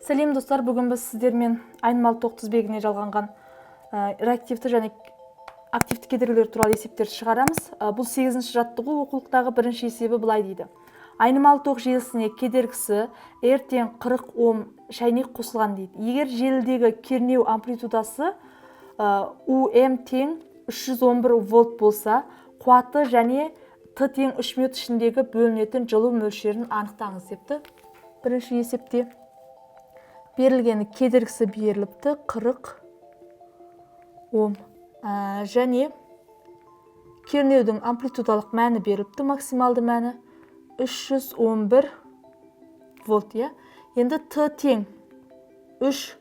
Сәлем, достар! Бүгін біз сіздермен айнымалы тоқ тізбегіне жалғанған реактивті және активті кедергілер туралы есептерді шығарамыз. Бұл сегізінші жаттығу, оқулықтағы бірінші есебі былай дейді: айнымалы тоқ желісіне кедергісі R тең 40 ом шәйнек қосылған дейді. Егер желідегі кернеу амплитудасы УМ тең 311 вольт болса, қуаты және Т тең 3 минут ішіндегі бөлінетін жылу мөлшерін анықтаңыз депті. Бірінші есепте берілгені: кедергісі беріліпті 40 ом және кернеудің амплитудалық мәні беріліпті, максималды мәні 311 вольт, иә. Енді Т тең 3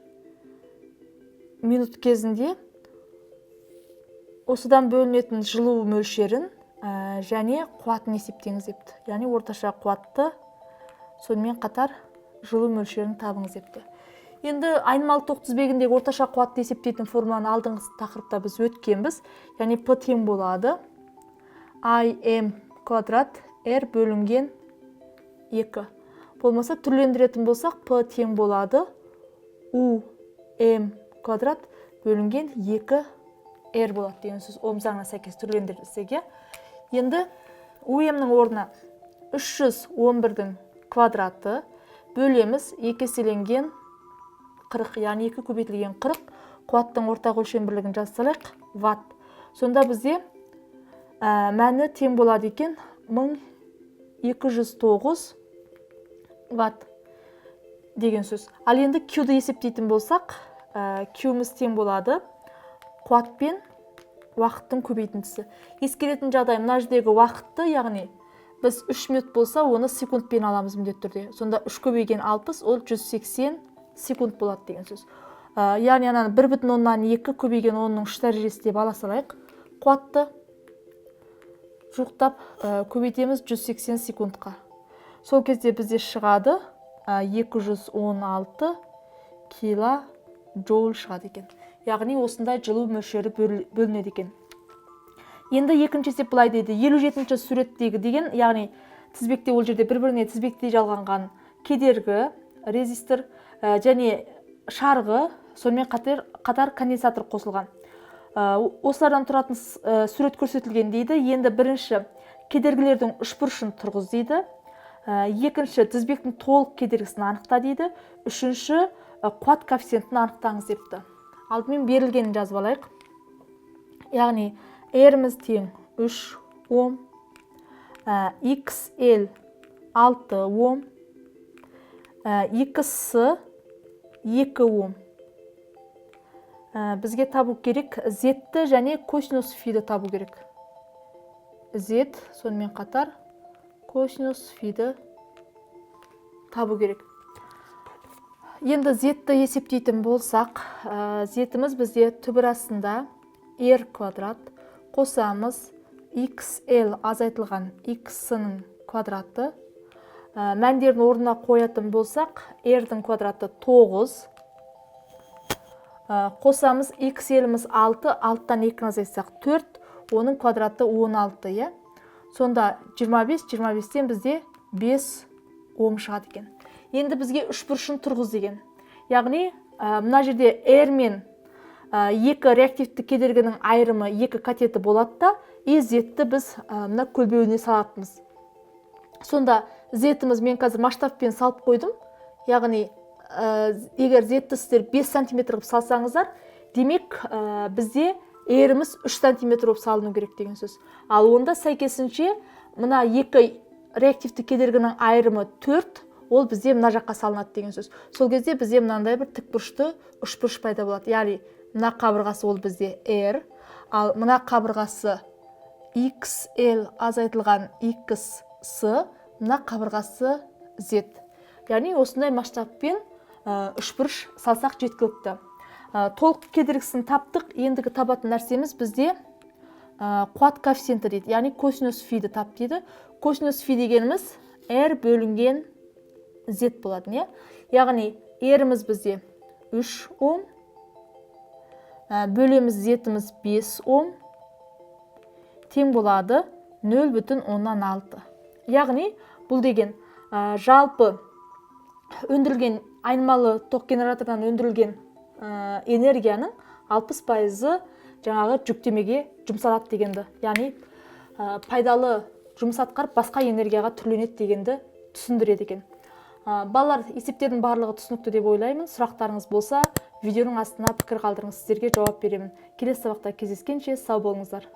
минут кезінде осыдан бөлінетін жылу мөлшерін және қуатын есептеңіз депті, яғни орташа қуатты, сонымен қатар жылу мөлшерін табыңыз депті. Енді айнымалы тоқ тізбегіндегі орташа қуатты есептейтін формуланы алдыңғы тақырыпта біз өткенбіз, яғни П тең болады I M квадрат R бөлінген 2. Болмаса түрлендіретін болсақ, П тең болады U M квадрат бөлінген 2 R болады деген сөз, Ом заңына сәйкес түрлендірсек, иә. Енді УМ-нің орнына 311-дің квадраты бөлеміз 2 еселенген 40, яғни 2 көбейтілген 40. Қуаттың ортақ өлшем бірлігін жаза салайық, ватт. Сонда бізде мәні тең болады екен 1209 ватт деген сөз. Ал енді Q-ді есептейтін болсақ, Q-міз тең болады қуат пен уақыттың көбейтіндісі. Ескеретін жағдай: мына жердегі уақытты, яғни біз 3 минут болса, оны секундпен аламыз міндетті түрде. Сонда 3 көбейген 60, ол 180 секунд болады деген сөз. Яғни ананы 1,2 көбейген 10-ның 3 дәрежесі деп ала салайық. Қуатты жуықтап көбейтеміз 180 секундқа. Сол кезде бізде шығады 216 килоджоуль шығады екен, яғни осындай жылу мөлшері бөлінеді екен. Енді екінші есеп былай дейді: 57-ші суреттегі деген, яғни тізбекте, ол жерде бір біріне тізбектей жалғанған кедергі, резистор және шарғы, сонымен қатар конденсатор қосылған. Осылардан тұратын сурет көрсетілген дейді. Енді бірінші, кедергілердің үшбұрышын тұрғыз дейді. Екінші, тізбектің толық кедергісін анықта дейді. Үшінші, қуат коэффициентін анықтаңыз депті. Алдымен берілгенін жазып алайық, яғни R-міз тең 3 ом, XL 6 ом, XC 2 ом. Бізге табу керек Z-ті және косинус фиді табу керек. Z, сонымен қатар косинус фиді табу керек. Енді Z-ті есептейтін болсақ, Z-іміз бізде түбір астында R квадрат қосамыз XL азайтылған X-ның квадраты. Мәндерін орнына қоятын болсақ, R-дің квадраты 9, қосамыз XL-іміз 6, 6-тан 2 азайтсақ 4, оның квадраты 16, иә. Сонда 25, 25-тен бізде 5 ом шығады екен. Енді бізге үшбұрышын тұрғыз деген, яғни мына жерде R мен екі реактивті кедергінің айырымы, екі катеті болады да, и Z-ті біз мына көлбеуіне салатынбыз. Сонда Z-іміз, мен қазір масштабпен салып қойдым, яғни егер Z-ті сіздер 5 сантиметр қылып салсаңыздар, демек, бізде R-іміз 3 сантиметр болып салыну керек деген сөз. Ал онда сәйкесінше мына екі реактивті кедергінің айырымы 4, ол бізде мына жаққа салынады деген сөз. Сол кезде бізде мынандай бір тікбұрышты үшбұрыш пайда болады, яғни мына қабырғасы ол бізде R, ал мына қабырғасы XL азайтылған XC, мына қабырғасы Z. Яғни осындай масштабпен үшбұрыш салсақ, жеткілікті. Толық кедергісін таптық. Ендігі табатын нәрсеміз бізде қуат коэффициенті дейді, яғни косинус фиді тап дейді. Косинус фи дегеніміз R бөлінген Z болатын, иә. Яғни R-іміз бізде 3 ом, бөлеміз Z-іміз 5 ом, тең болады 0,6. Яғни бұл деген жалпы өндірілген Айнымалы тоқ генератордан өндірілген энергияның 60%-ы жаңағы жүктемеге жұмсалады дегенді, яғни пайдалы жұмыс атқарып, басқа энергияға түрленеді дегенді түсіндіреді екен. Балалар, есептердің барлығы түсінікті деп ойлаймын. Сұрақтарыңыз болса, видеоның астына пікір қалдырыңыз, сіздерге жауап беремін. Келесі сабақта кездескенше сау болыңыздар.